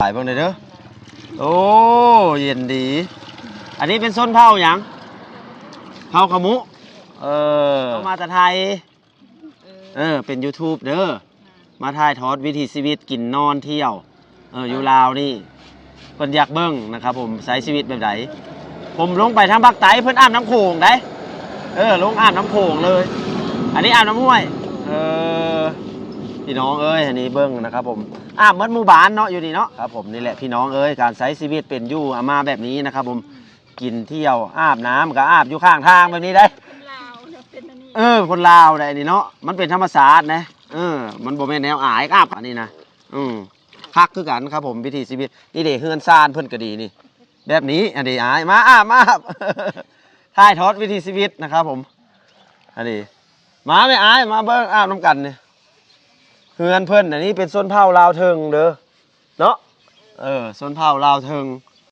ຫຼາຍເບິ່ງເດີ. ໂອ້ ເຢັນດີ. ອັນນີ້ເປັນຊົນເຜົ່າຫຍັງ? ເຜົ່າຂະມຸ. ເອີ ເຂົ້າມາແຕ່ໄທ. ເອີ ເປັນ YouTube ເດີ. ມາຖ່າຍທອດວິຖີຊີວິດກິນນອນທ່ຽວ ເອີ ຢູ່ລາວນີ້ ເພິ່ນຢາກເບິ່ງນະຄັບຜົມ ໃຊ້ຊີວິດແບບໃດ. ຜົມລົງໄປທາງພາກໃຕ້ ເພິ່ນອາບນ້ຳໂຂງໄດ໋. ເອີ ລົງອາບນ້ຳໂຂງເລີຍ. ອັນນີ້ອາບນ້ຳຫ້ວຍ. ເອີ ພີ່ນ້ອງເອີຍ ອັນນີ້ເບິ່ງນະຄັບຜົມ ອາບໝົດໝູ່ບ້ານເນາະ ຢູ່ນີ້ເນາະ. ຄັບຜົມ ນີ້ແຫຼະພີ່ນ້ອງເອີຍ ການໃຊ້ຊີວິດເປັນຢູ່ອາມາແບບນີ້ນະຄັບຜົມ ກິນທ່ຽວ ອາບນ້ຳກໍອາບຢູ່ຂ້າງທາງແບບນີ້ໄດ໋. ເອີ ຄົນລາວໄດ໋ນີ້ເນາະ ມັນເປັນທຳມະຊາດນະ. ເອີ ມັນບໍ່ແມ່ນແນວອາຍ ອາບອັນນີ້ນະ. ອື ຄັກຄືກັນຄັບຜົມ ວິຖີຊີວິດ. ນີ້ເດ ເຮືອນຊານເພິ່ນກໍດີນີ້ ແບບນີ້. ອັນນີ້ອາຍ ມາອາບ ມາອາບ ຖ່າຍທອດວິຖີຊີວິດນະຄັບຜົມ. ອັນນີ້ ມາແມ່ອາຍ ມາເບິ່ງອາບນຳກັນນີ້. ເຮືອນເພິ່ນອັນນີ້ເປັນຊົນເຜົ່າລາວເທິງເດີ ເນາະ. ເອີ ຊົນເຜົ່າລາວເທິງ